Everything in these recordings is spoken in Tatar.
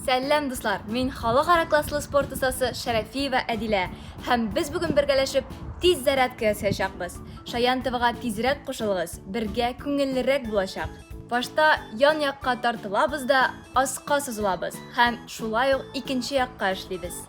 Сәлам, дуслар! Мин халыкара класслы спорт остасы Шәрәфиева Әдилә һәм без бүген бергәләшеп тиз зарядка ясаячакбыз. Шаян ТВга тизрәк кушылыгыз, бергә күңеллерәк булачак. Башта ян якка тартылабыз да аска сузылабыз һәм шулай ук икенче якка эшлибез.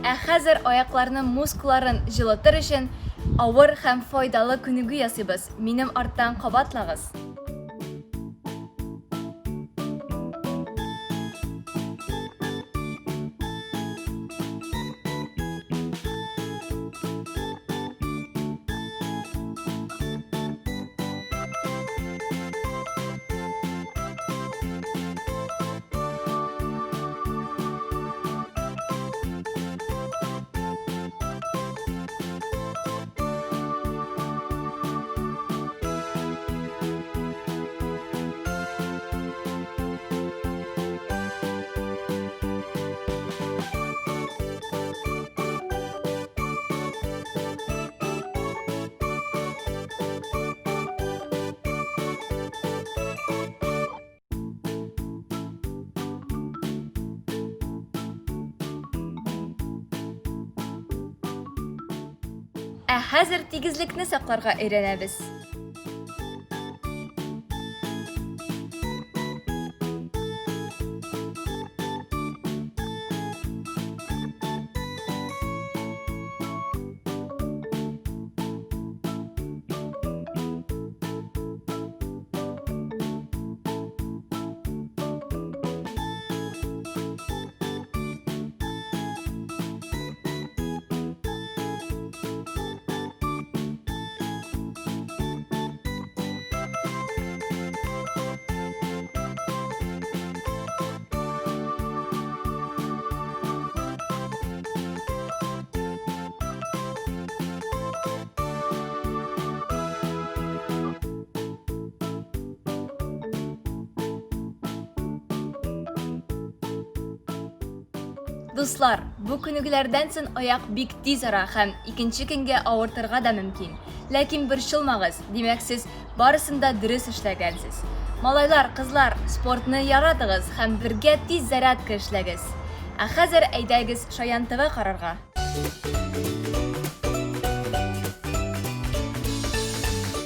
Ә хәзер аякларның мускулларын җылытыр өчен авыр һәм файдалы күнегү ясыйбыз. Минем арттан кабатлагыз. Ә хәзер тигезлекне сакларга өйрәнәбез. Дуслар, бу күнегүләрдән соң аяк бик тиз ара һәм икенче көнгә авыртырга да мөмкин. Ләкин борчылмагыз, димәк сез барысын да дөрес эшләгәнсез. Малайлар, кызлар, спортны яратыгыз һәм бергә тиз зарядка эшләгез. Ә хәзер әйдәгез Шаян ТВ карарга.